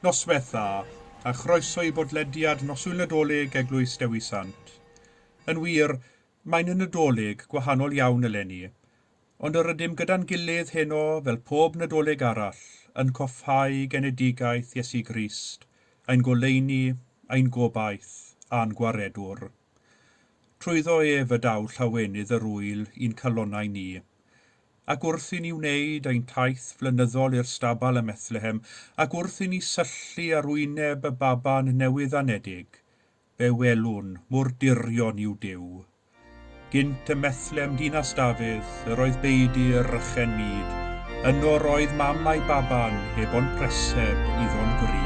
Noswaith dda, a chroeso i bodlediad Noswyl Nadolig Eglwys Dewi Sant. Yn wir, mae'n y Nadolig gwahanol iawn eleni, ond yr ydym gyda'n gilydd heno fel pob Nadolig arall yn coffhau genedigaeth Iesu Grist, ein goleuni, ein gobaith a'n gwaredwr. Trwyddo ef y daw llawenydd yr ŵyl i'n calonnau ni, ac wrth i ni wneud ein taith flynyddol i'r stabal ym Methlehem, ac wrth i ni syllu ar wyneb y baban newydd anedig, fe welwn mor dirion yw Duw. Gynt ym Methlehem dinas Dafydd, yr oedd beudy yr rychen mud, yno roedd mam a'i baban heb ond preseb iddo'n grud.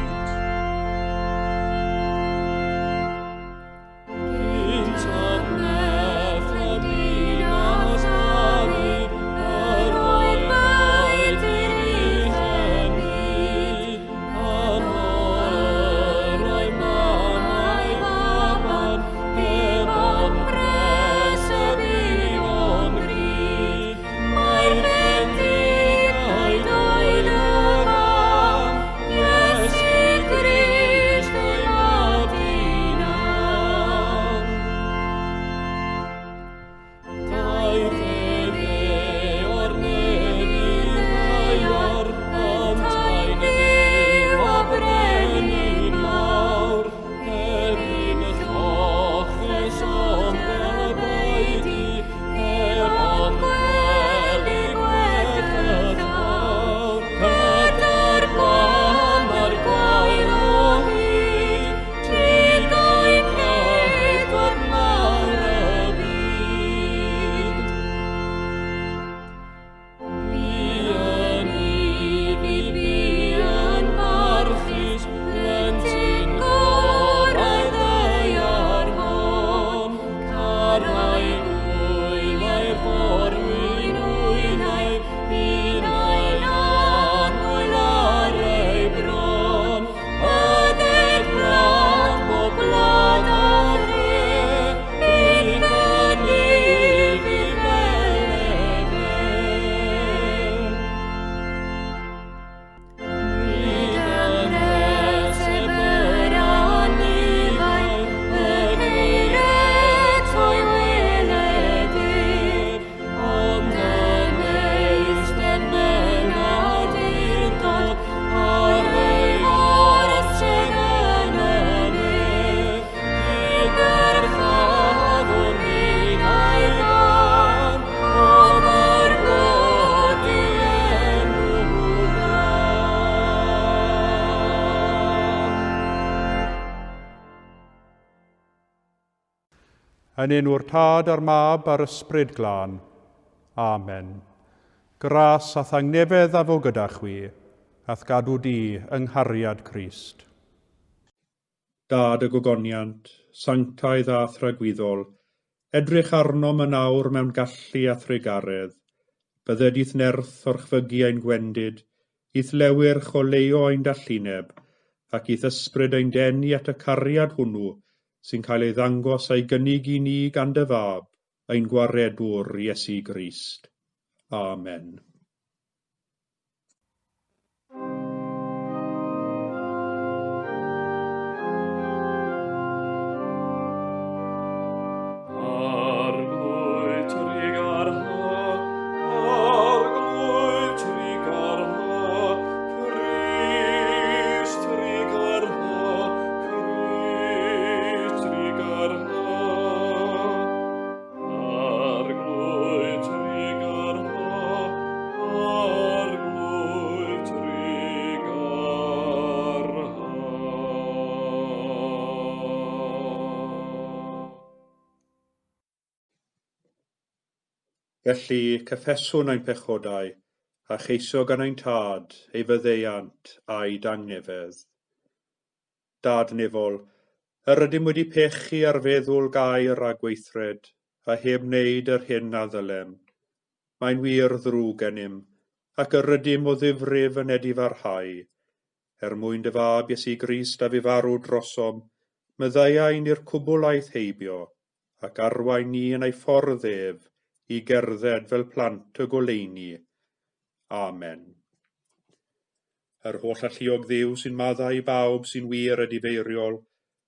Yn enw'r Tad a'r Mab a'r Ysbryd Glân. Amen. Gras a thangnefedd a fo gyda chwi, a'th gadw di yng nghariad Crist. Dad y gogoniant, sanctaidd a thragwyddol, edrych arnom yn awr mewn gallu a thrugaredd. Bydded i'th nerth orchfygu ein gwendid, i'th lewyrch oleuo ein dallineb, ac i'th ysbryd ein denu at y cariad hwnnw sy'n cael ei ddangos a'i gynnig i ni gan dy Fab, ein Gwaredwr Iesu Grist. Amen. Arglwydd trugarha, Arglwydd trugarha, Crist trugarha, Crist trugarha. Arglwydd trugarha, Arglwydd trugarha. Felly, cyffeswn ein pechodau, a cheisio gan ein Tad ei faddeuant a'i dangnefedd. Dad nefol, yr ydym wedi pechu ar feddwl gair a gweithred, a heb wneud yr hyn a ddylem. Mae'n wir ddrwg gennym, ac yr ydym o ddifrif yn edifarhau. Er mwyn dy Fab Iesu Grist a fu farw drosom, maddeuai ni'r cwbl aeth heibio, ac arwain ni yn ei ffordd ef i gerdded fel plant y goleuni. Amen. Yr holl alluog Dduw sy'n maddau i bawb sy'n wir edifeiriol,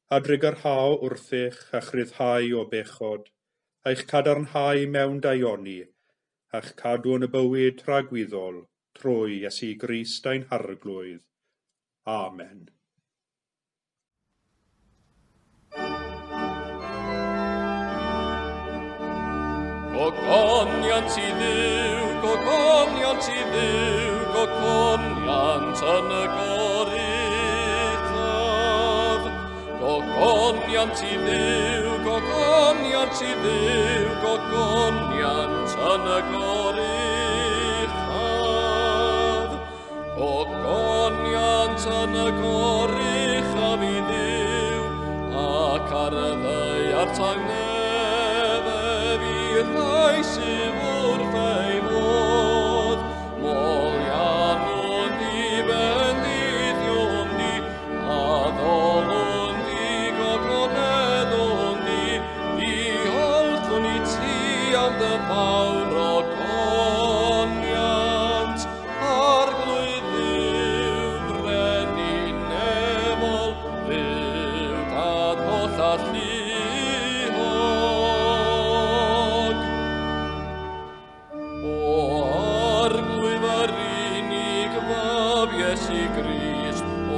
a drugarhao wrthych a'ch rhyddhau o bechod, a'ch cadarnhau mewn daioni, a'ch cadw yn y bywyd tragwyddol, trwy Iesu Grist ein Harglwydd. Amen. Gogoniant i Dduw, gogoniant i Dduw, gogoniant yn y goruchaf. Gogoniant i Dduw, gogoniant i Dduw, gogoniant yn y goruchaf. Gogoniant yn y goruchaf i Dduw, ac ar y ddaear tangnefedd i rai sydd wrth ei fodd. Moliannwn di, bendithiwn di, addolwn di, gogoneddwn di, diolchwn i ti am dy fawr ogoniant. Arglwydd Dduw, Brenin nefol, Dduw Dad holl alluog. O Arglwydd yr unig Fab Iesu Grist, o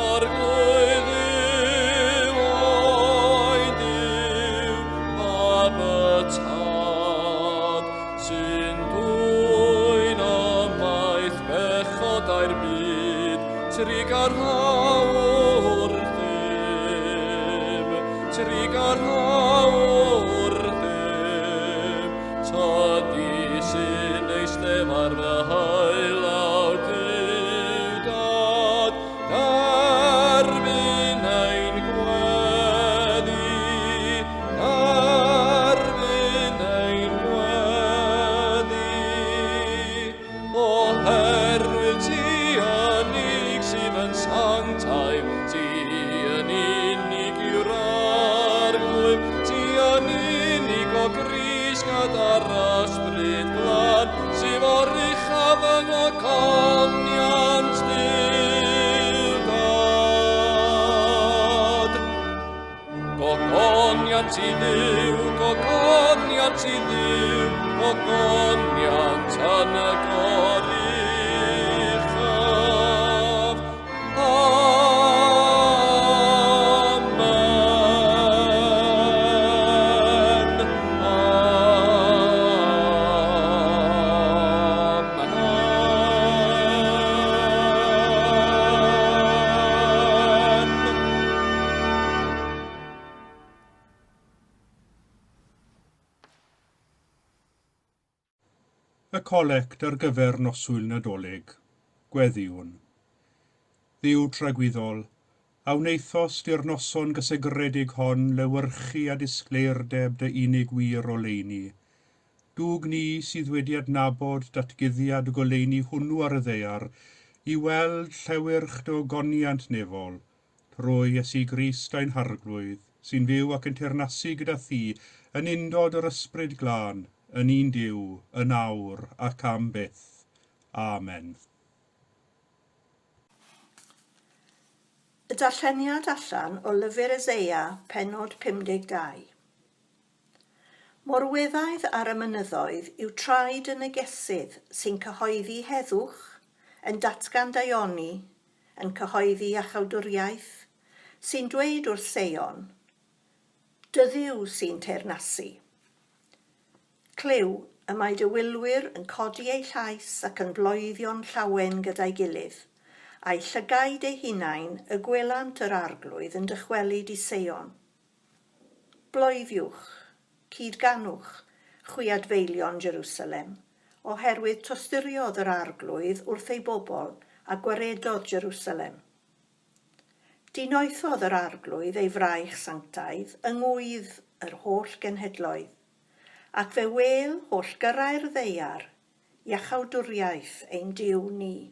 Arglwydd Dduw, o'i Duw, Mab y Tad, sy'n dwyn ymaith bechodau'r byd, trugarhau wrthym, trugarhau wrthym, tydi sy'n eistedd ar fy haelaw Duw Dad, derbyn ein gweddi, derbyn ein gweddi. Oherwydd ti unig sydd yn sanctaidd, ti yn unig yw'r Arglwydd, ti yn unig o Grist gyda'r Ysbryd Glân, sydd o'r uchaf yng ngogoniant Duw Dad. Gogoniant i Dduw, gogoniant i Dduw, gogoniant yn y goruchaf. Amen. Amen. Y colect ar gyfer noswyl Nadolig. Gweddïwn. Dduw tragwyddol, a wnaethost i'r noson gysegredig hon lewyrchu a disgleirdeb dy unig wir oleuni. Dwg ni sydd wedi adnabod datguddiad y goleuni hwnnw ar y ddaear, i weld llewyrch dy ogoniant nefol, trwy Iesu Grist ein Harglwydd, sy'n fyw ac yn teyrnasu gyda thi yn undod yr Ysbryd Glân, yn un Duw, yn awr ac am byth. Amen. Y darlleniad allan o Lyfr Eseia, pennod 52. Mor weddaidd ar y mynyddoedd yw traed y negesydd sy'n cyhoeddi heddwch, yn datgan daioni, yn cyhoeddi iachawdwriaeth, sy'n dweud wrth Seion, Dy Dduw sy'n teyrnasu. Clyw, y mae dy wylwyr yn codi eu llais ac yn bloeddio'n llawen gyda'i gilydd, a'u llygaid eu hunain y gwelant yr Arglwydd yn dychwelyd i Seion. Bloeddiwch, cyd-ganwch, chwi adfeilion Jerusalem, oherwydd tosturiodd yr Arglwydd wrth ei bobl a gwaredodd Jerusalem. Dinoethodd yr Arglwydd ei fraich sanctaidd yng ngŵydd yr holl genhedloedd, ac fe wêl holl gyrrau'r ddaear iachawdwriaeth ein Duw ni.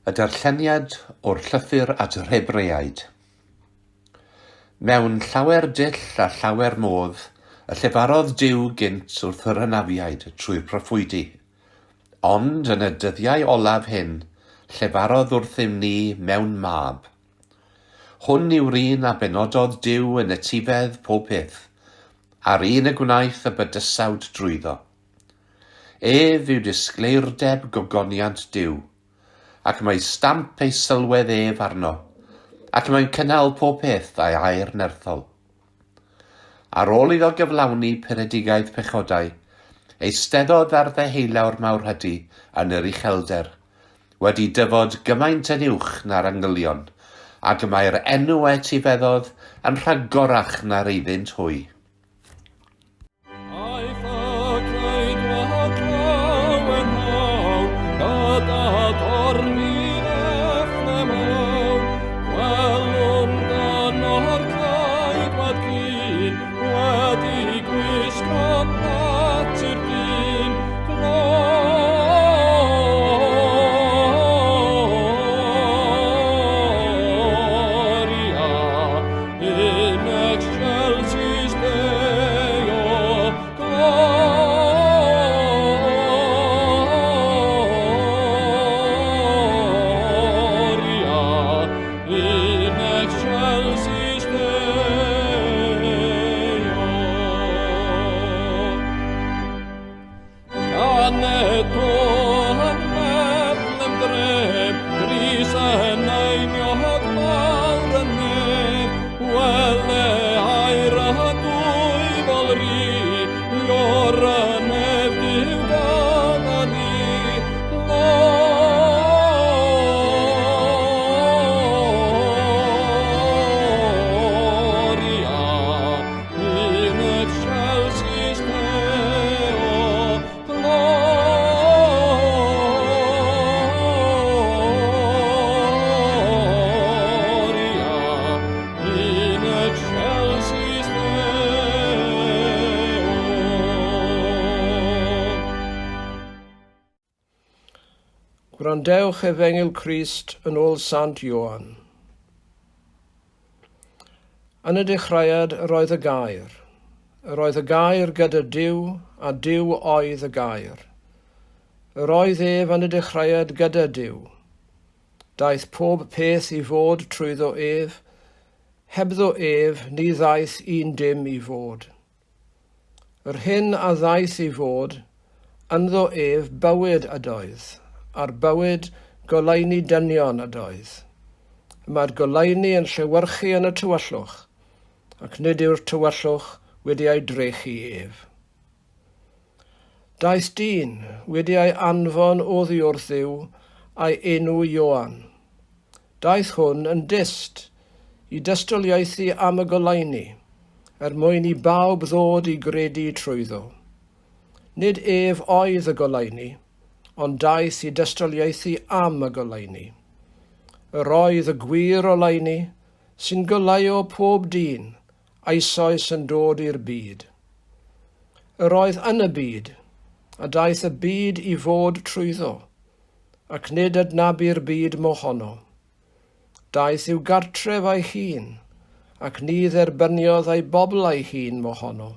Y darlleniad o'r llythyr at yr Hebreaid. Mewn llawer dull a llawer modd y llefarodd Duw gynt wrth yr hynafiaid trwy'r proffwydi. Ond yn y dyddiau olaf hyn, llefarodd wrthym ni mewn mab. Hwn yw'r un a benododd Duw yn etifedd pob peth, a'r un y gwnaeth y bydysawd drwyddo. Ef yw disgleirdeb gogoniant Duw, ac mae stamp ei sylwedd ef arno, ac mae'n cynnal pob peth â'i air nerthol. Ar ôl iddo gyflawni puredigaeth pechodau, eisteddodd ar ddeheulaw'r Mawrhydi yn yr uchelder, wedi dyfod gymaint yn uwch na'r angylion, ag y mae'r enw a etifeddodd yn rhagorach na'r eiddynt hwy. Aeth y ceidwad lawenhawn gyda dorfydd Effremawn. Gwelwn gano'r ceidwad cyn wedi gwisgo natur dyn. Gloria in excelsis Deo, Gloria in excelsis Deo. Gan eto yn Bethlehem dref, Grys eneiniog mawr y nef, Wele air y dwyfol ri, Ior y nef Duw gyda ni. Gloria in excelsis Deo, Gloria in excelsis Deo. Gwrandewch Efengyl Crist yn ôl Sant Ioan. Yn y dechreuad yr oedd y Gair. Yr oedd y Gair gyda Duw, a Duw oedd y Gair. Yr oedd ef yn y dechreuad gyda Duw. Daeth pob peth i fod trwyddo ef, hebddo ef ni ddaeth un dim i fod. Yr hyn a ddaeth i fod, ynddo ef bywyd ydoedd, a'r bywyd goleuni dynion ydoedd. Y mae'r goleuni yn llewyrchu yn y tywyllwch, ac nid yw'r tywyllwch wedi ei drechu ef. Daeth dyn, wedi ei anfon oddi wrth Dduw, a'i enw Ioan. Daeth hwn yn dyst i dystoliaethu am y goleuni, er mwyn i bawb ddod i gredu trwyddo. Nid ef oedd y goleuni, ond daeth i dystoliaethu am y goleuni. Yr oedd y gwir oleuni, sy'n goleuo pob dyn, eisoes yn dod i'r byd. Yr oedd yn y byd, a daeth y byd i fod trwyddo, ac nid adnabu'r byd mohono. Daeth i'w gartref ei hun, ac ni dderbyniodd ei bobl ei hun mohono.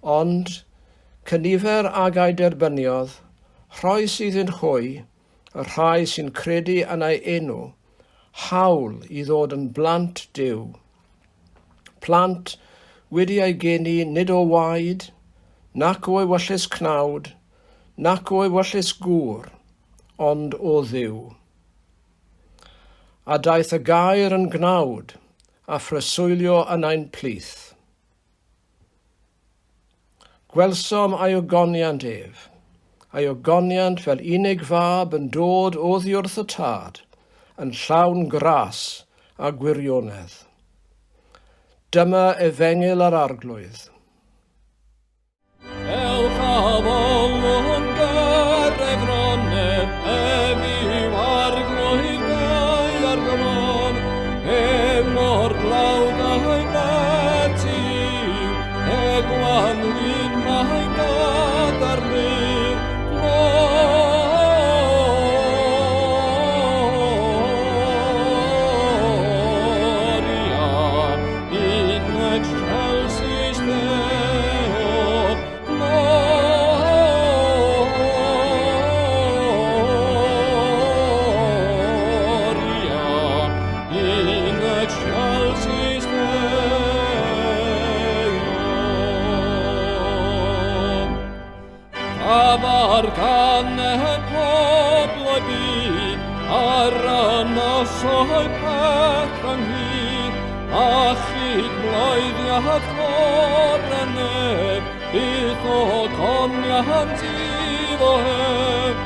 Ond, cynifer ag ei derbyniodd, rhoes iddynt hwy, y rhai sy'n credu yn ei enw, hawl i ddod yn blant Duw. Plant wedi eu geni nid o waed, nac o ewyllys cnawd, nac o ewyllys gŵr, ond o Dduw. A daeth y gair yn gnawd, a phreswylio yn ein plith. Gwelsom ei ogoniant ef, ei ogoniant fel unig fab yn dod oddiwrth y Tad, yn llawn gras a gwirionedd. Dyma efengyl yr Arglwydd. Ewch a folwn ger ei fronef, ef yw arglwydd daear gron, ef mor dlawd a'i lety yw, e gwanwyn mae'n gadarnlyw. Gloria in excelsis Deo. Ar ganed pobloedd byd, ar ynysoedd pell ynghyd, a chyd-bloeddiad côr y nef, byth ogoniant iddo ef.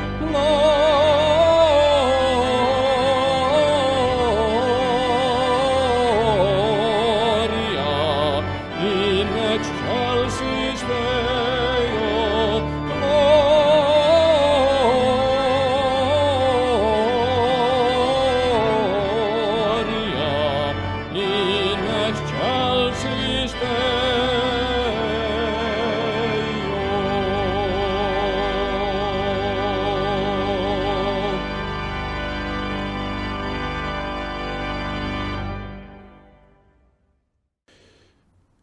Gloria in excelsis Deo, Gloria in excelsis Deo.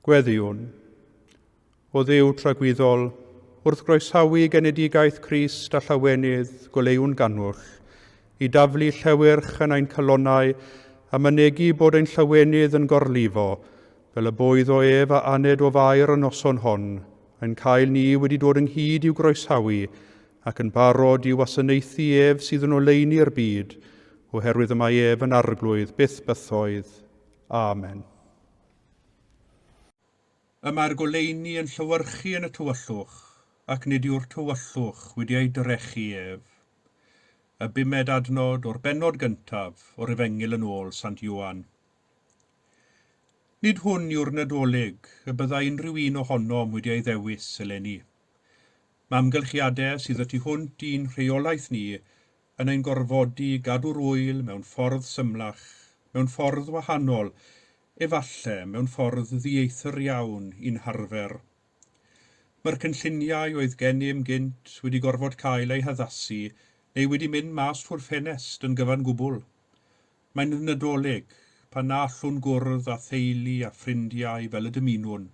Gweddïwn. O Dduw tragwyddol, wrth groesawu genedigaeth Crist a llawenydd goleuwn gannwyll, i daflu llewyrch yn ein calonnau a mynegi bod ein llawenydd yn gorlifo, fel y boedd o ef a aned o Fair y noson hon, ein cael ni wedi dod ynghyd i'w groesawu ac yn barod i'w wasanaethu ef sydd yn oleuni'r byd, oherwydd y mae ef yn Arglwydd byth bythoedd. Amen. Y mae'r goleuni yn llewyrchu yn y tywyllwch, ac nid yw'r tywyllwch wedi ei drechu ef. Y bumed adnod o'r bennod gyntaf o'r Efengyl yn ôl Sant Ioan. Nid hwn yw'r Nadolig y byddai unrhyw un ohonom wedi ei ddewis eleni. Mae amgylchiadau sydd y tu hwnt i'n rheolaeth ni yn ein gorfodi i gadw'r ŵyl mewn ffordd symlach, mewn ffordd wahanol, efalle mewn ffordd ddieithr iawn i'n harfer. Mae'r cynlluniau oedd gennym gynt wedi gorfod cael eu haddasu neu wedi mynd mas trwy'r ffenest yn gyfan gwbl. Mae'n Nadolig, pan na allwn gwrdd â theulu a ffrindiau fel y dymunwn.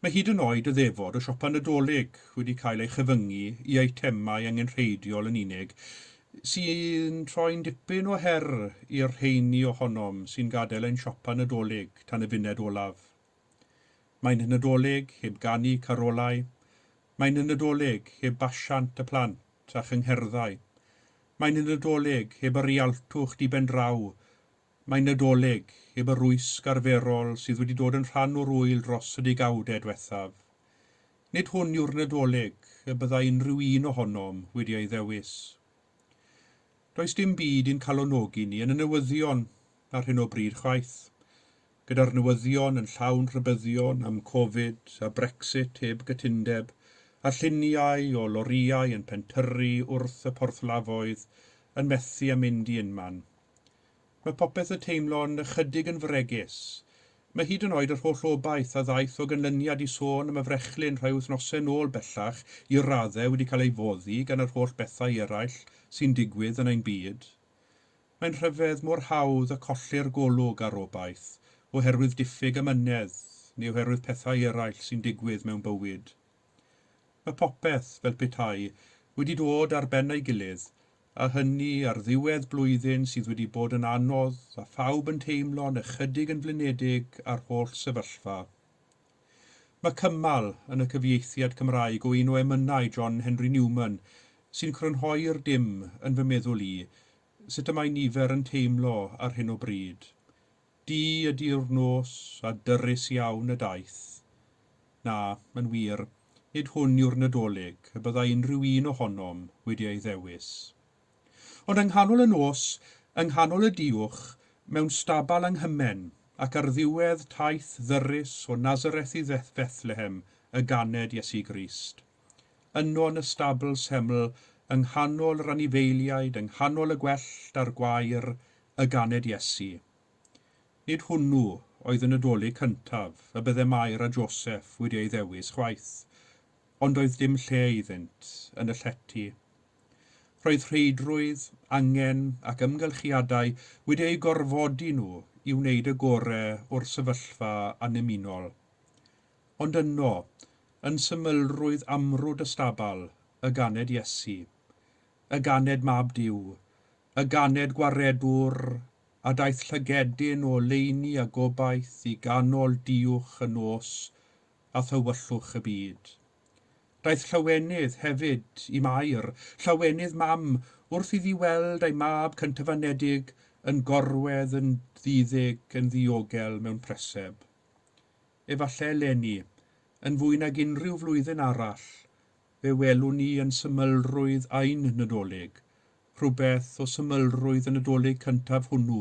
Mae hyd yn oed y ddefod o siopa Nadolig wedi cael ei chyfyngu i eitemau angenrheidiol yn unig, sy'n troi'n dipyn o her i'r rheini ohonom sy'n gadael ein siopa Nadolig tan y funed olaf. Mae'n Nadolig heb ganu carolau. Mae'n Nadolig heb basiant y plant a chyngherddau. Mae'n Nadolig heb yr ialtwch di-ben-draw. Mae'n Nadolig, heb y rwysg arferol sydd wedi dod yn rhan o'r ŵyl dros y degawdau diwethaf. Nid hwn yw'r Nadolig y byddai unrhyw un ohonom wedi ei ddewis. Does dim byd i'n calonogi ni yn y newyddion ar hyn o bryd chwaith. Gyda'r newyddion yn llawn rhybuddion am Covid a Brexit heb gytundeb, a lluniau o lorïau yn pentyrru wrth y porthlafoedd yn methu â mynd i unman. Mae popeth y teimlo'n ychydig yn fregus. Mae hyd yn oed yr holl obaith a ddaeth o ganlyniad i sôn am y frechlyn rhai wythnosau nôl bellach i raddau wedi cael ei foddi gan yr holl bethau eraill sy'n digwydd yn ein byd. Mae'n rhyfedd mor hawdd y collir golwg ar obaith oherwydd diffyg amynedd neu oherwydd pethau eraill sy'n digwydd mewn bywyd. Mae popeth, fel petai, wedi dod ar ben ei gilydd, a hynny ar ddiwedd blwyddyn sydd wedi bod yn anodd a phawb yn teimlo'n ychydig yn flinedig â'r holl sefyllfa. Mae cymal yn y cyfieithiad Cymraeg o un o emynau John Henry Newman sy'n crynhoi'r dim yn fy meddwl i, sut y mae nifer yn teimlo ar hyn o bryd. Du ydi'r nos a dyrys iawn y daith. Na, yn wir, nid hwn yw'r Nadolig y byddai unrhyw un ohonom wedi ei ddewis. Ond yng nghanol y nos, yng nghanol y duwch, mewn stabal yng Nghymen, ac ar ddiwedd taith ddyrys o Nazareth i Fethlehem, y ganed Iesu Grist. Yno yn y stabl seml, yng nghanol yr anifeiliaid, yng nghanol y gwellt a'r gwair, y ganed Iesu. Nid hwnnw oedd y Nadolig cyntaf y bydde Mair a Joseff wedi ei ddewis chwaith, ond doedd dim lle iddynt yn y llety. Roedd rheidrwydd, angen ac ymgylchiadau wedi eu gorfodi nhw i wneud y gore o'r sefyllfa annymunol. Ond yno, yn symlrwydd amrwd y stabal, y ganed Iesu. Y ganed Mab Duw. Y ganed Gwaredwr A daeth llygedyn o oleuni a gobaith i ganol duwch y nos a thywyllwch y byd. Daeth llawenydd hefyd i Mair, llawenydd mam, wrth iddi weld ei mab cyntaf-anedig yn gorwedd yn ddiddig yn ddiogel mewn preseb. Efallai eleni, yn fwy nag unrhyw flwyddyn arall, fe welwn ni yn symlrwydd ein Nadolig, rhywbeth o symlrwydd y Nadolig cyntaf hwnnw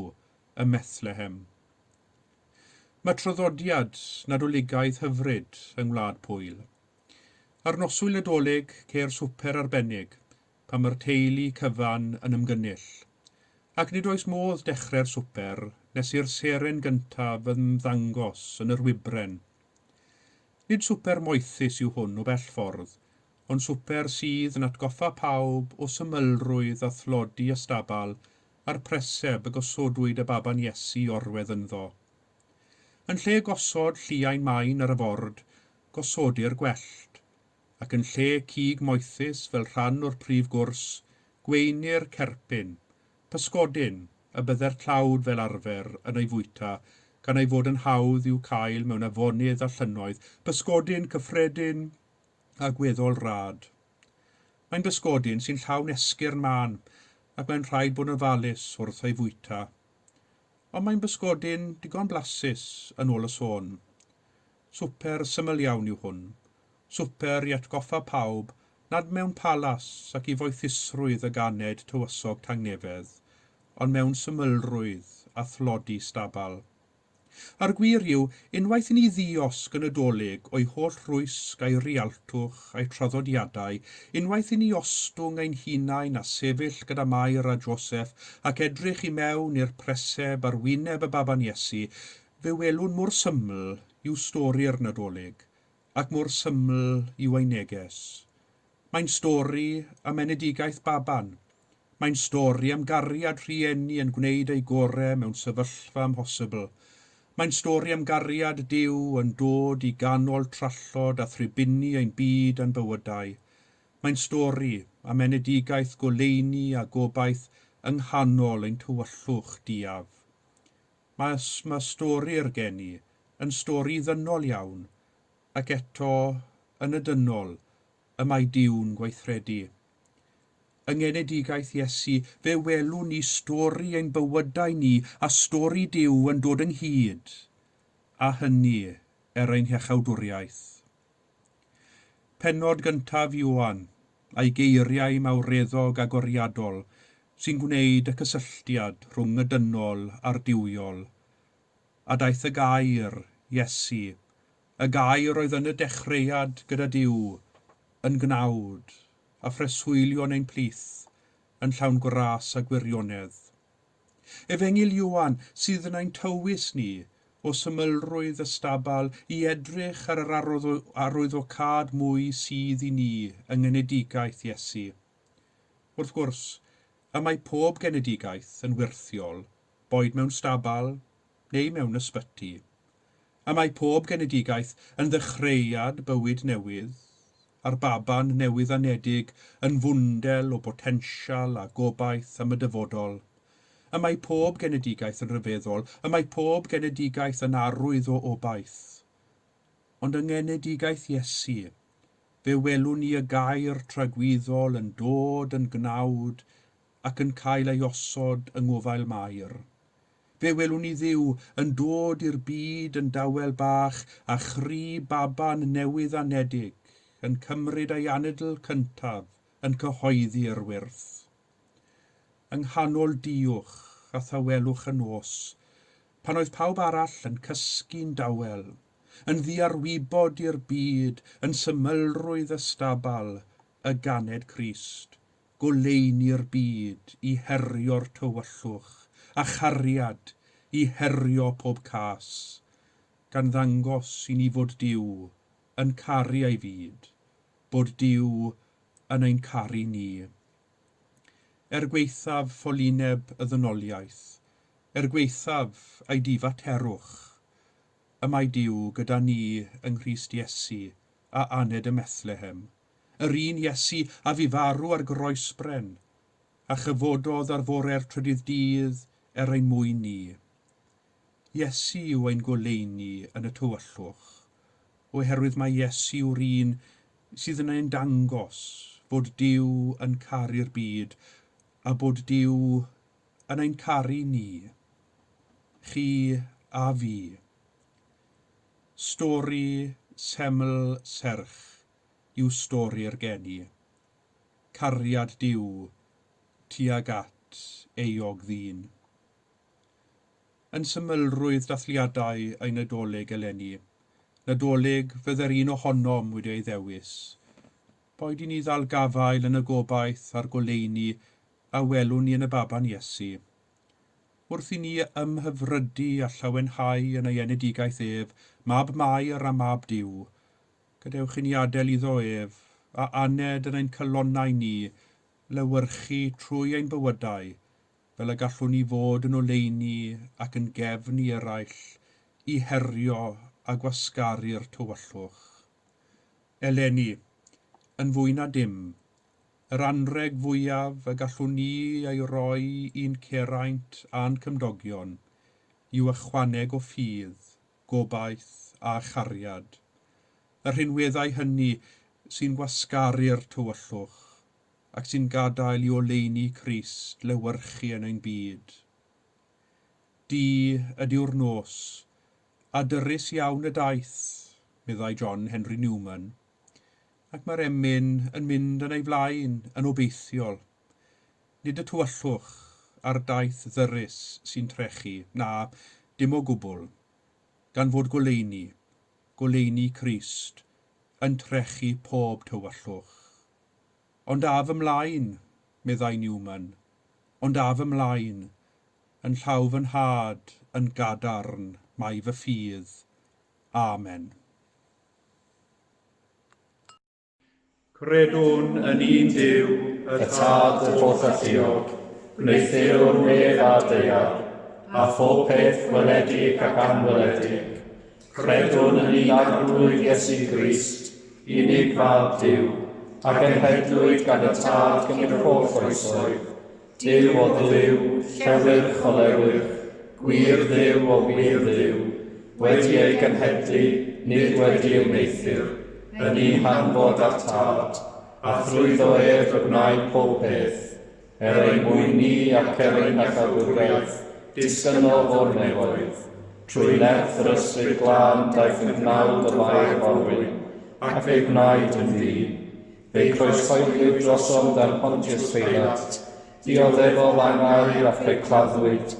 ym Methlehem. Mae traddodiad Nadoligaidd hyfryd yng Ngwlad Pwyl. Ar noswyl Nadolig ceir swper arbennig pan mae'r teulu cyfan yn ymgynnull. Ac nid oes modd dechrau'r swper nes i'r seren gyntaf ymddangos yn yr wybren. Nid swper moethus yw hwn o bell ffordd, ond swper sydd yn atgoffa pawb o symlrwydd a thlodi ystabal a'r preseb y gosodwyd y baban Iesu i orwedd ynddo. Yn lle gosod lliain main ar y ford, gosodir gwellt, ac yn lle cig moethus fel rhan o'r prif gwrs, gweinir cerpyn, pysgodyn, y bydde'r tlawd fel arfer yn ei fwyta, gan ei fod yn hawdd i'w cael mewn afonydd a llynnoedd, pysgodyn cyffredin a gweddol rad. Mae'n bysgodyn sy'n llawn esgyrn mân, ac mae'n rhaid bod yn ofalus wrth ei fwyta. Ond mae'n bysgodyn digon blasus, yn ôl y sôn. Swper syml iawn yw hwn. Swper i atgoffa pawb nad mewn palas ac i foethusrwydd y ganed tywysog tangnefedd, ond mewn symlrwydd a thlodi stabal. A'r gwir yw, unwaith i ni ddiosg y Nadolig o'i holl rwysg a'i rialtwch a'i traddodiadau, unwaith i ni ostwng ein hunain a sefyll gyda Mair a Joseff ac edrych i mewn i'r preseb ar wyneb y baban Iesu, fe welwn mor syml yw stori'r Nadolig, ac mor syml yw ei neges. Mae'n stori am enedigaeth baban. Mae'n stori am gariad rhieni yn gwneud eu gore mewn sefyllfa amhosibl. Mae'n stori am gariad Duw yn dod i ganol trallod a thribuni ein byd a'n bywydau. Mae'n stori am enedigaeth goleuni a gobaith yng nghanol ein tywyllwch duaf. Mae, mae stori'r geni yn stori ddynol iawn, ac eto, yn y dynol, y mae Duw'n gweithredu. Yng ngenedigaeth Iesu, fe welwn ni stori ein bywydau ni a stori Duw yn dod ynghyd, a hynny er ein hiachawdwriaeth. Pennod gyntaf Ioan, a'i geiriau mawreddog agoriadol, sy'n gwneud y cysylltiad rhwng y dynol a'r duwiol. A daeth y gair, Iesu, Y gair oedd yn y dechreuad gyda Duw, yn gnawd, a phreswylio yn ein plith, yn llawn gras a gwirionedd. Efengyl Ioan sydd yn ein tywys ni o symlrwydd ystabal i edrych ar yr arwyddocâd mwy sydd i ni yng ngenedigaeth Iesu. Wrth gwrs, y mae pob genedigaeth yn wyrthiol, boed mewn stabal neu mewn ysbyty. Y mae pob genedigaeth yn ddechreuad bywyd newydd, a'r baban newydd-anedig yn fwndel o botensial a gobaith am y dyfodol. Y mae pob genedigaeth yn rhyfeddol, y mae pob genedigaeth yn arwydd o obaith. Ond yng ngenedigaeth Iesu, fe welwn ni y gair tragwyddol yn dod yn gnawd ac yn cael ei osod yng ngofail Mair. Fe welwn ni Dduw yn dod i'r byd yn dawel bach a chri baban newydd-anedig yn cymryd ei anadl cyntaf yn cyhoeddi'r wyrth. Yng nghanol duwch a thawelwch y nos, pan oedd pawb arall yn cysgu'n dawel, yn ddiarwybod i'r byd, yn symlrwydd ystabal y ganed Crist, goleuni'r byd i herio'r tywyllwch, a chariad i herio pob cas, gan ddangos i ni fod Duw yn caru ei fyd, bod Duw yn ein caru ni. Er gwaethaf ffolineb y ddynoliaeth, er gwaethaf ei difaterwch, y mae Duw gyda ni yng Nghrist Iesu a aned ym Methlehem. Yr un Iesu a fu farw ar groesbren, a chyfododd ar fore'r trydydd dydd er ein mwyn ni. Iesu yw ein goleuni yn y tywyllwch, oherwydd mai Iesu yw'r un sydd yn ein dangos fod Duw yn caru'r byd a bod Duw yn ein caru ni, chi a fi. Stori seml serch yw stori'r geni. Cariad Duw tuag at euog ddyn. Yn symlrwydd dathliadau ein Nadolig eleni, Nadolig fydde'r un ohonom wedi ei ddewis. Boed i ni ddal gafael yn y gobaith a'r goleuni a welwn ni yn y baban Iesu. Wrth i ni ymhyfrydu a llawenhau yn ei enedigaeth ef, Mab Mair a Mab Duw, gadewch i ni adael iddo ef, a aned yn ein calonnau ni, lewyrchu trwy ein bywydau, fel y gallwn ni fod yn oleuni ac yn gefn i eraill i herio a gwasgaru'r tywyllwch. Eleni, yn fwy na dim, yr anrheg fwyaf y gallwn ni ei roi i'n ceraint a'n cymdogion yw ychwaneg o ffydd, gobaith a chariad, y rhinweddau hynny sy'n gwasgaru'r tywyllwch ac sy'n gadael i oleuni Crist lewyrchu yn ein byd. Du ydyw'r nos, a dyrys iawn y daith, meddai John Henry Newman. Ac mae'r emyn yn mynd yn ei flaen yn obeithiol. Nid y tywyllwch a'r daith ddyrys sy'n trechu, na, dim o gwbl, gan fod goleuni, goleuni Crist, yn trechu pob tywyllwch. Ond af ymlaen, meddai Newman, ond af ymlaen, yn llaw fy nhad yn gadarn mae fy ffydd. Amen. Credwn yn un Duw, y Tad, yr Hollalluog, gwneuthurwr nef a daear, a phob peth gweledig ac anweledig. Credwn yn un Arglwydd Iesu Grist, unig Fab Duw, a genhedlwyd gan y Tad cyn yr holl oesoedd, Duw o Dduw, llewyrch o lewyrch, gwir Dduw o wir Dduw, wedi ei genhedlu, nid wedi ei wneuthur, yn un hanfod â'r Tad, a thrwyddo ef y gwnaed pob peth, er ein mwyn ni ac er ein iachawdwriaeth, disgynnodd o'r nefoedd. Trwy nerth yr Ysbryd Glân daeth yn gnawd o Fair Forwyn, ac fe'i gwnaed yn ddyn. Fe'i croeshoeliwyd drosom dan Pontius Peilat, dioddefodd angau a fe'i claddwyd,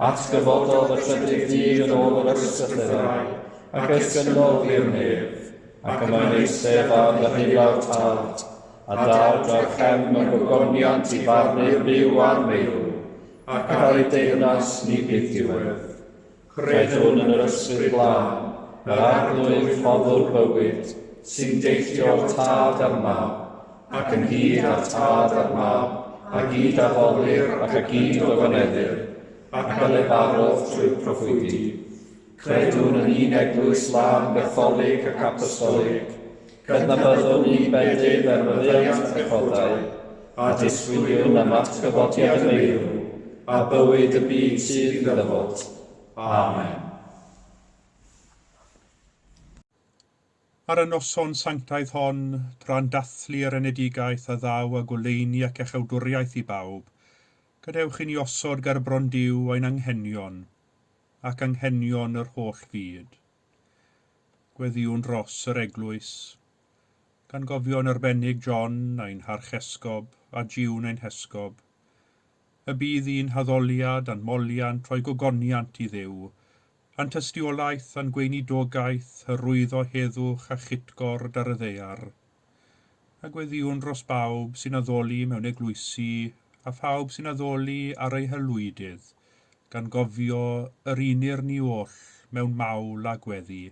atgyfododd y trydydd dydd yn ôl yr ysgrythurau, ac esgynnodd i'r nef, ac y mae'n eistedd ar ddeheulaw'r Tad, a daw drachefn y gogoniant i farnu'r byw a'r meirw, ac ar ei deyrnas ni bydd diwedd. Credwn yn yr Ysbryd Glân, yr Arglwydd Rhoddwr bywyd, sy'n deillio o'r Tad a'r Mab, ac ynghyd â'r Tad a'r Mab, a gyd addolir ac a gyd ogoneddir, ac a lefarodd trwy'r proffwydi. Credwn yn un Eglwys lân, Gatholig ac Apostolig, Cydnabyddwn ni bedydd er maddeuant pechodau, a disgwyliwn am atgyfodiad y meirw, a bywyd y byd sydd i ddyfod. Amen. Ar y noson sanctaidd hon, tra'n dathlu yr enedigaeth a ddaw â goleuni ac iachawdwriaeth i bawb, gadewch i ni osod gerbron Duw ein anghenion, ac anghenion yr holl fyd. Gweddïwn dros yr eglwys, gan gofio'n arbennig John ein harchesgob a June ein hesgob. Y bydd i'n haddoliad a'n moliant rhoi gogoniant i Dduw, a'n tystiolaeth a'n gweinidogaeth hyrwyddo heddwch a chytgord ar y ddaear. A gweddïwn dros bawb sy'n addoli mewn eglwysi a phawb sy'n addoli ar eu haelwydydd, gan gofio yr unir ni oll mewn mawl a gweddi.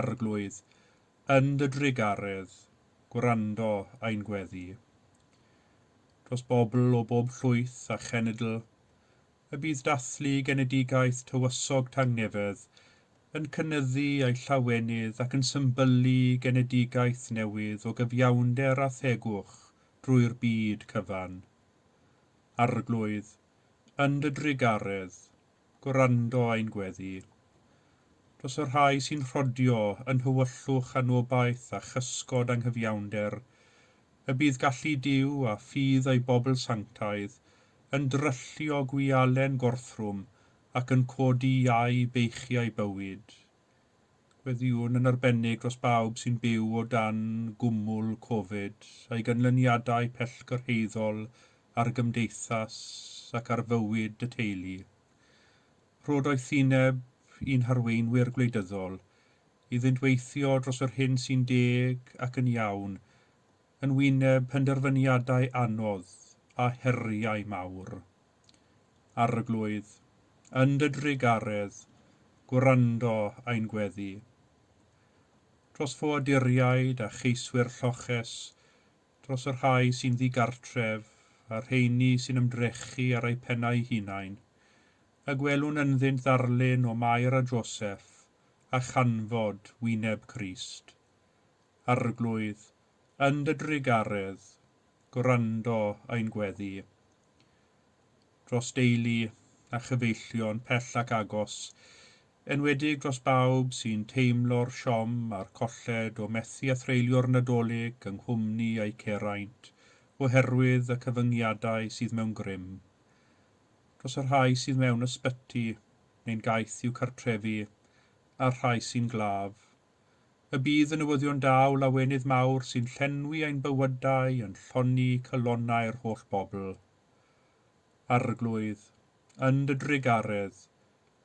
Arglwydd, yn dy drugaredd, gwrando ein gweddi. Dros bobl o bob llwyth a chenedl, y bydd dathlu genedigaeth Tywysog Tangnefedd yn cynyddu ei llawenydd ac yn symbylu genedigaeth newydd o gyfiawnder a thegwch drwy'r byd cyfan. Arglwydd, yn dy drugaredd, gwrando ein gweddi. Dros y rhai sy'n rhodio yn nhywyllwch anobaith a chysgod anghyfiawnder, y bydd gallu Duw a ffydd ei bobl sanctaidd yn dryllio gwialen gorthrwm ac yn codi iau beichiau bywyd. Gweddïwn yn arbennig dros bawb sy'n byw o dan gwmwl Covid a'i ganlyniadau pellgyrhaeddol ar gymdeithas ac ar fywyd y teulu. Rho doethineb i'n harweinwyr gwleidyddol, iddynt weithio dros yr hyn sy'n deg ac yn iawn, yn wyneb penderfyniadau anodd a heriau mawr. Arglwydd, yn dy drugaredd, gwrando ein gweddi. Dros ffoaduriaid a cheiswyr lloches, dros y rhai sy'n ddigartref a'r rheini sy'n ymdrechu ar eu pennau hunain, y gwelwn ynddynt ddarlun o Mair a Joseff a chanfod wyneb Crist. Arglwydd, yn dy drugaredd, gwrando ein gweddi. Dros deulu a chyfeillion pell ac agos, enwedig dros bawb sy'n teimlo'r siom a'r colled o methu â threulio'r Nadolig yng nghwmni eu ceraint oherwydd y cyfyngiadau sydd mewn grym. Dros y rhai sydd mewn ysbyty neu'n gaeth i'w cartrefi, a'r rhai sy'n glaf. Y bydd y newyddion da o lawenydd mawr sy'n llenwi ein bywydau yn llonni calonnau'r holl bobl. Arglwydd, yn dy drugaredd,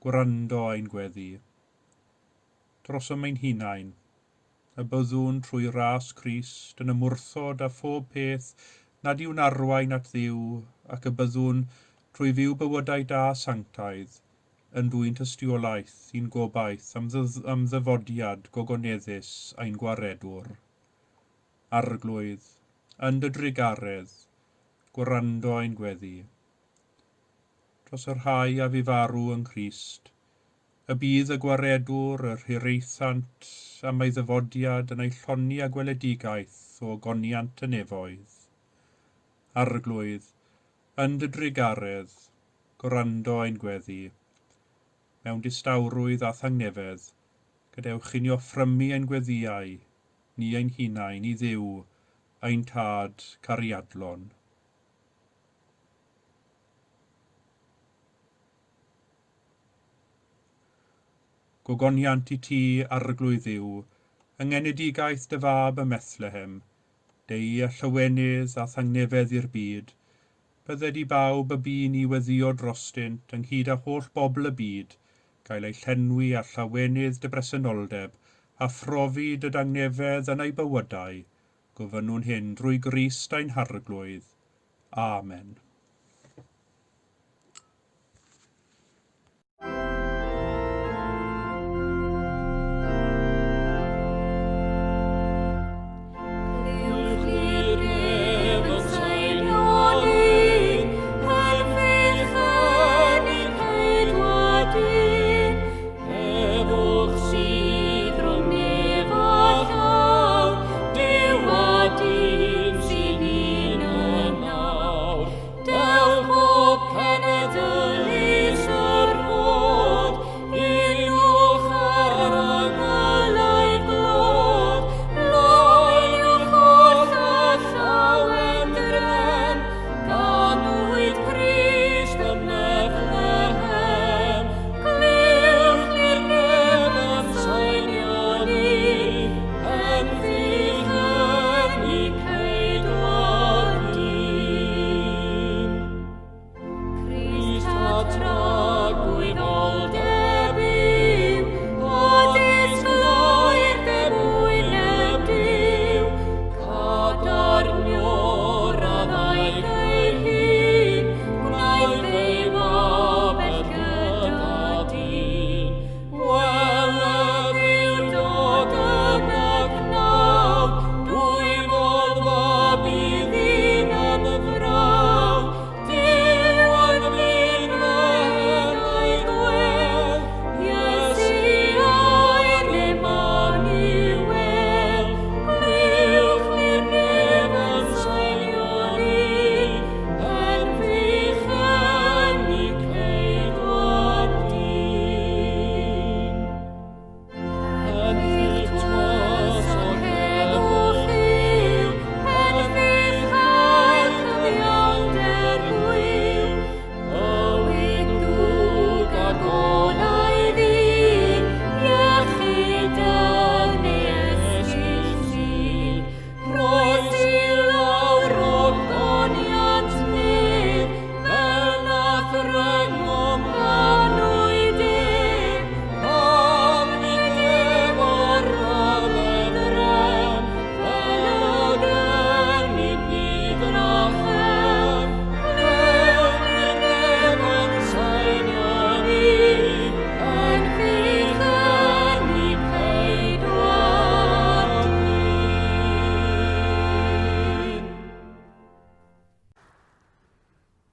gwrando ein gweddi. Drosom ein hunain, y byddwn trwy ras Crist yn ymwrthod â phob peth nad yw'n arwain at Dduw ac y byddwn, trwy fyw bywydau da sanctaidd, yn dwyn tystiolaeth i'n gobaith am am ddyfodiad gogoneddus ein Gwaredwr. Arglwydd, yn dy drugaredd, gwrando ein gweddi. Dros y rhai a fu farw yng Nghrist, y bydd y Gwaredwr yr hiraethant am ei ddyfodiad yn ei llonni â gweledigaeth o ogoniant y nefoedd. Arglwydd, yn dy drugaredd, gwrando ein gweddi. Mewn distawrwydd a thangnefedd, gadewch i ni offrymu ein gweddïau, ni ein hunain, i Dduw, ein Tad cariadlon. Gogoniant i ti, Arglwydd Dduw, yng ngenedigaeth dy fab ym Methlehem, deui â llawenydd a thangnefedd i'r byd, Bydded i bawb y bu ni weddïo drostynt, ynghyd â holl bobl y byd, gael eu llenwi â llawenydd dy bresenoldeb, a phrofi dy dangnefedd yn eu bywydau, gofynnwn hyn drwy Grist ein Harglwydd. Amen.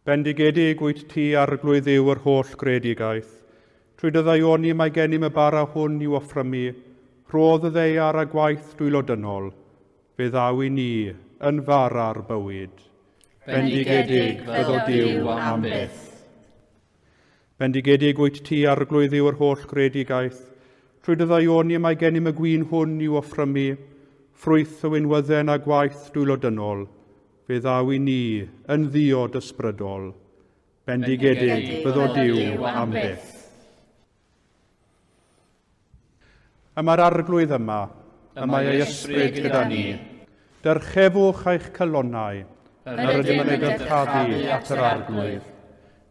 Bendigedig wyt ti, Arglwydd Dduw yr holl greadigaeth. Trwy dy ddaioni mae gennym y bara hwn i'w offrymu, rhodd y ddaear a gwaith dwylo dynol. Fe ddaw i ni yn fara'r bywyd. Bendigedig fyddo Duw am byth. Bendigedig wyt ti, Arglwydd Dduw yr holl greadigaeth. Trwy dy ddaioni mae gennym y gwin hwn i'w offrymu, ffrwyth y winwydden a gwaith dwylo dynol. Fe ddaw i ni yn ddiod ysbrydol. Bendigedig fyddo Duw am byth. Y mae'r Arglwydd yma, y mae ei ysbryd gyda ni. Dyrchefwch eich calonnau, yr ydym yn ei dyrchafu at yr Arglwydd.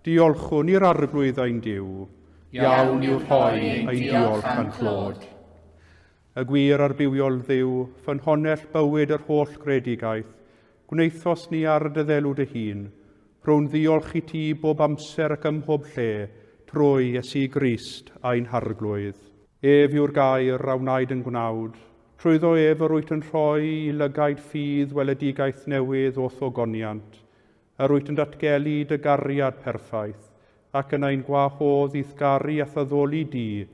Diolchwn i'r Arglwydd ein Duw, iawn yw rhoi ein diolch a'n clod. Y gwir a'r bywiol Dduw, ffynhonnell bywyd yr holl greadigaeth, gwnaethost ni ar dy ddelw dy hun, rhown ddiolch i ti bob amser ac ym mhob lle, trwy Iesu Grist ein Harglwydd. Ef yw'r Gair a wnaed yn gnawd, trwyddo ef yr wyt yn rhoi i lygaid ffydd weledigaeth newydd o'th ogoniant, Yr wyt yn datgelu dy gariad perffaith, ac yn ein gwahodd i'th garu a'th addoli di, y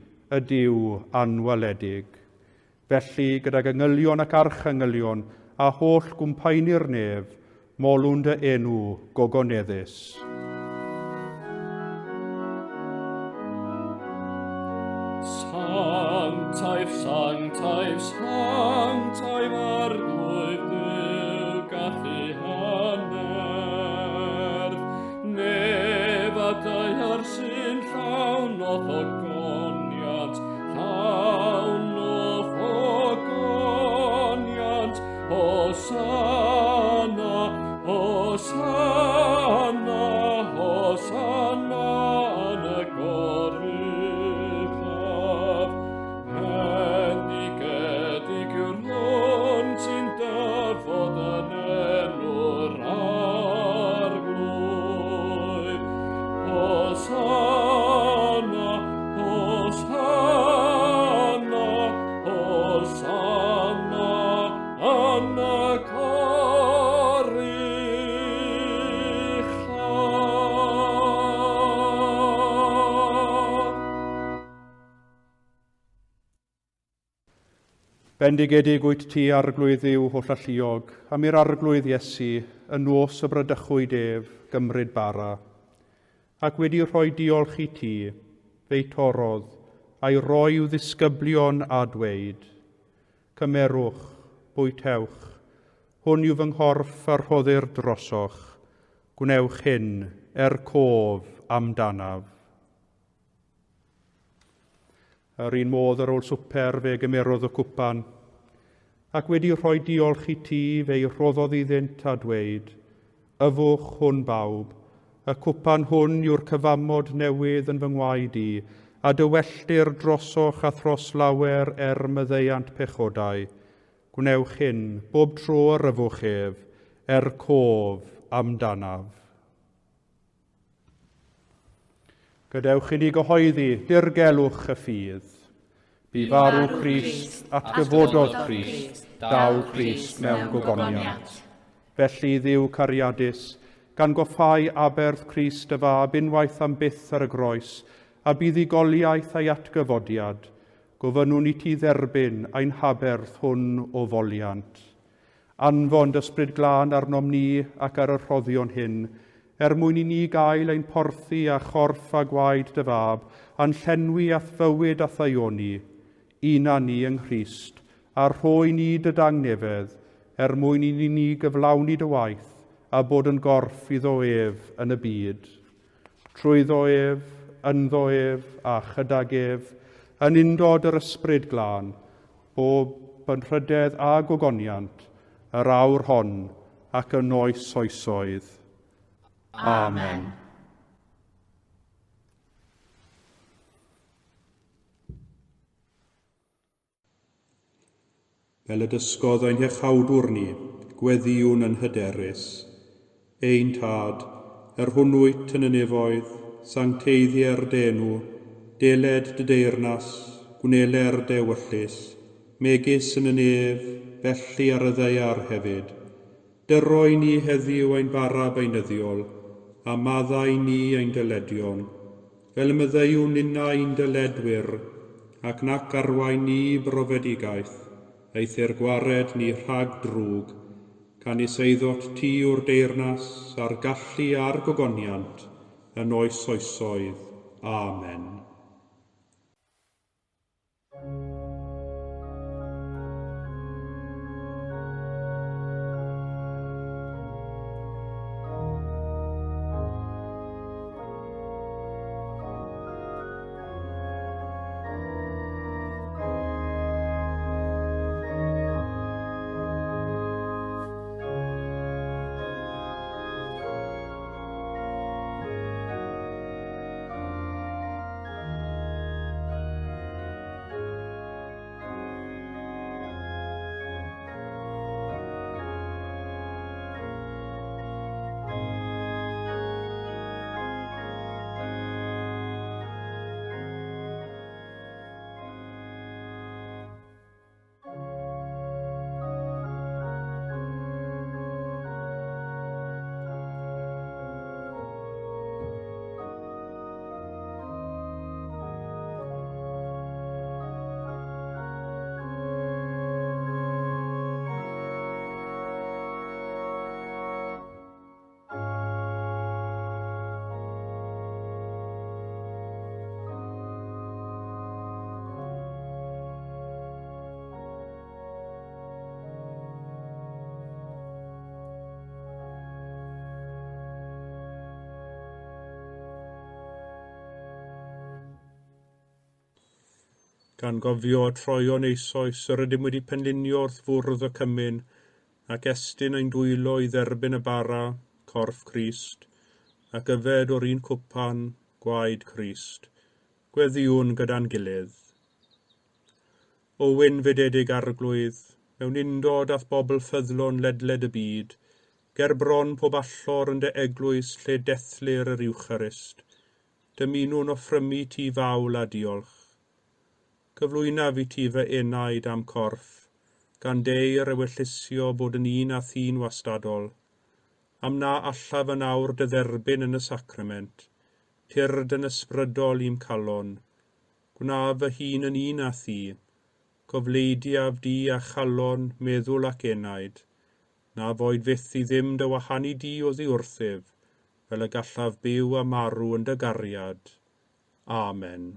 Duw anweledig. Felly, gydag angylion ac archangylion, a holl gwmpaenu'r nef, molwn dy enw gogoneddus. Sanctaidd, sanctaidd, sanctaidd Arglwydd Duw, gallu hannerth. Nef a daear sy'n llawn o'th ogoniant, llawn o'th ogoniant. Hosanna, Hosanna, Hosanna yn y goruchaf. Bendigedig yw'r hwn sy'n dyfod yn enw'r Arglwydd. Hosanna, Hosanna, Hosanna yn y goruchaf. Bendigedig wyt ti, Arglwydd Dduw hollalluog, am i'r Arglwydd Iesu, y nos y bradychwyd ef, gymryd bara. Ac wedi rhoi diolch i ti, fe'i torrodd, a'i roi i'w ddisgyblion a dweud, Cymerwch, bwytewch, hwn yw fy nghorff a rhoddir drosoch, gwnewch hyn er cof amdanaf. Yr un modd ar ôl swper fe gymerodd y cwpan, ac wedi rhoi diolch i ti fe'i rhoddodd iddynt a dweud, Yfwch hwn bawb, y cwpan hwn yw'r cyfamod newydd yn fy ngwaed i, a dywelltir drosoch a thros lawer er maddeuant pechodau. Gwnewch hyn, bob tro yr yfwch ef, er cof amdanaf. Gadewch i ni gyhoeddi dirgelwch y ffydd. Bu farw Crist, atgyfododd Crist, daw Crist mewn gogoniant. Felly, Dduw cariadus, gan goffáu aberth Crist y Fab unwaith am byth ar y groes, a buddugoliaeth a'i atgyfodiad, gofynnwn i ti dderbyn ein haberth hwn o foliant. Anfon dy Ysbryd Glân arnom ni ac ar y rhoddion hyn, er mwyn i ni gael ein porthi â chorff a gwaed dy Fab, a'n llenwi â'th fywyd a thaioni. Una ni yng Nghrist, a rhoi ni dy dangnefedd, er mwyn i ni gyflawni dy waith a bod yn gorff iddo ef yn y byd. Trwyddo ef, ynddo ef, a chydag ef, yn undod yr Ysbryd Glân, bob anrhydedd a gogoniant, yr awr hon ac yn oes oesoedd. Amen. Fel y dysgodd ein Hiachawdwr ni, gweddïwn yn hyderus. Ein Tad, yr hwn wyt yn y nefoedd, sancteiddier dy enw, deled dy deyrnas, gwneler dy ewyllys, megis yn y nef, felly ar y ddaear hefyd. Dyroi ni heddiw ein bara beunyddiol, A maddau ni ein dyledion, fel y maddeuwn ninnau i'n dyledwyr, ac nac arwain ni i brofedigaeth, eithr gwared ni rhag drwg, canys eiddot ti yw'r deyrnas, a'r gallu a'r gogoniant, yn oes oesoedd. Amen. Gan gofio y troeon eisoes yr ydym wedi penlinio wrth fwrdd y cymun, ac estyn ein dwylo i dderbyn y bara, corff Crist, ac yfed o'r un cwpan, gwaed Crist. Gweddïwn gyda'n gilydd. O wynfydedig Arglwydd, mewn undod â'th bobl ffyddlon ledled y byd, ger bron pob allor yn dy eglwys lle dethlir yr Iwcharist, dymunwn offrymu ti fawl a diolch. Cyflwynaf i ti fy enaid a'm corff, gan deir ewyllysio bod yn un â thi'n wastadol. Am na allaf yn awr dy dderbyn yn y sacrament, tyrd yn ysbrydol i'm calon. Gwna fy hun yn un â thi. Cofleidiaf di â chalon, meddwl ac enaid. Na foed fyth i ddim dy wahanu di oddi wrthyf, fel y gallaf byw a marw yn dy gariad. Amen.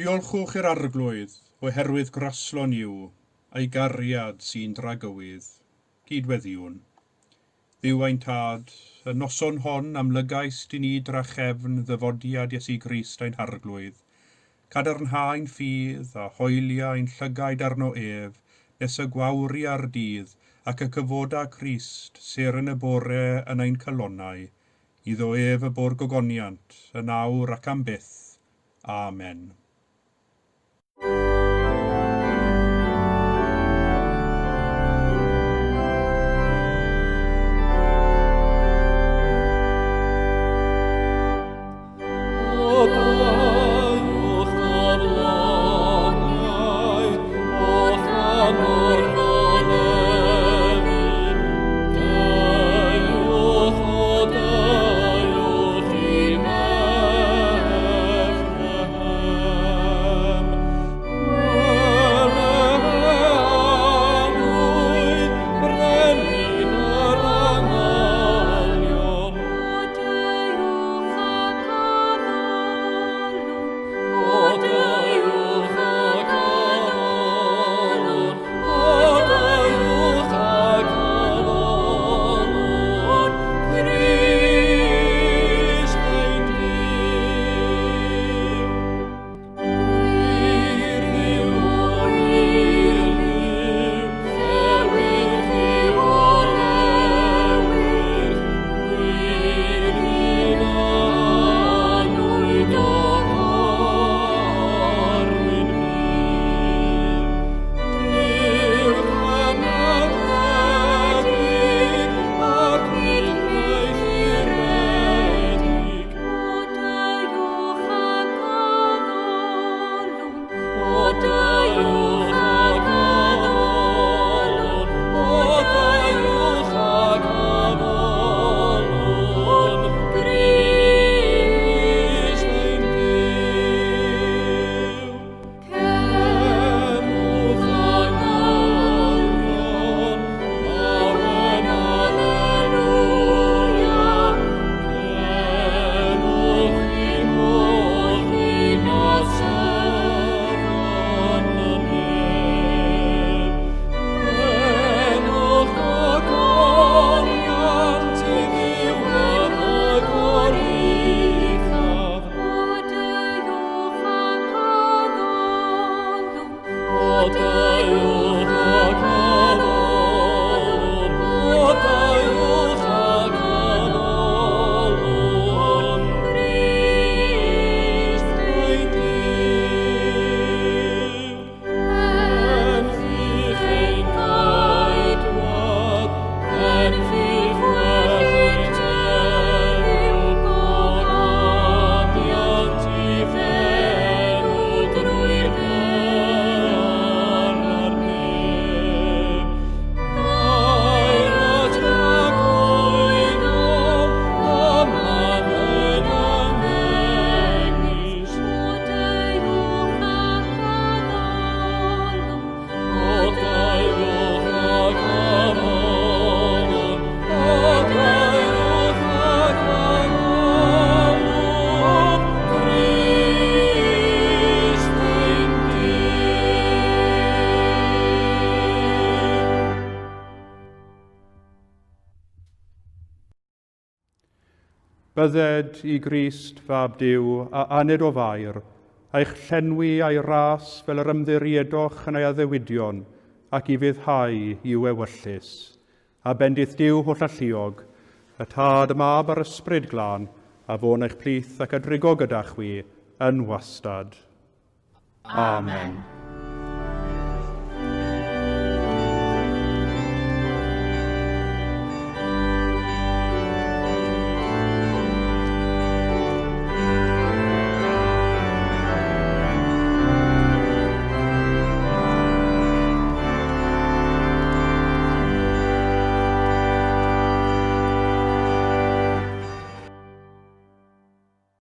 Diolchwch i'r Arglwydd, oherwydd graslon yw, a'i gariad sy'n dragywydd. Cyd-weddïwn. Dduw ein Tad, y noson hon amlygaist i ni drachefn ddyfodiad Iesu Grist ein Harglwydd. Cadarnha ein ffydd, a hoelia ein llygaid arno ef, nes y gwawria'r dydd, ac y cyfoda Crist, seren y bore yn ein calonnau. Iddo ef y bo'r gogoniant, yn awr ac am byth. Amen. Bydded i Grist, Fab Duw, a aned o Fair, a'ch llenwi a'i ras fel yr ymddiriedoch yn ei addewidion, ac i fuddhau i'w ewyllys. A bendith Duw hollalluog, y Tad, y Mab a'r Ysbryd Glân, a fo'n eich plith ac a drigo gyda chwi yn wastad. Amen.